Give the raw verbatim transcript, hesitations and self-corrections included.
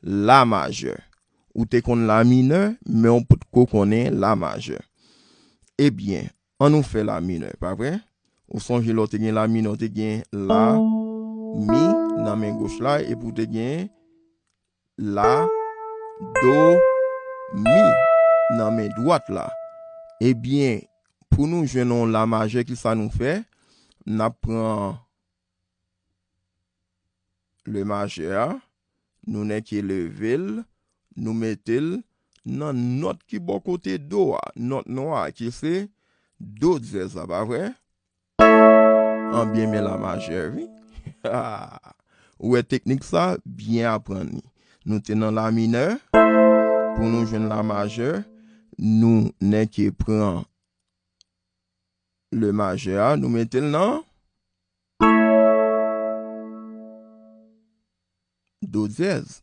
la majè. Ou te konn la minè, men ou potko konnen la majè. Ebyen, ann nou fè la minè, pa vre? Ou sonje lè w te gen la minè, w te gen la, mi nan men goch la, epi w te gen la, do, mi nan men dwat la. Ebyen, pou nou jwenn yon la majè, ki sa nou fè? N ap pran le majè a, nou nèke leve l, nou mete l nan nòt ki bò kote do a, nòt nwa a, ki se do dyèz la, pa vre? Anbyen, men la majè, wi. Ou wè teknik sa, byen aprann li. Nou te nan la minè, pou nou jwenn la majè, nou nèke pran le majè a, nou mete l nan do dyèz.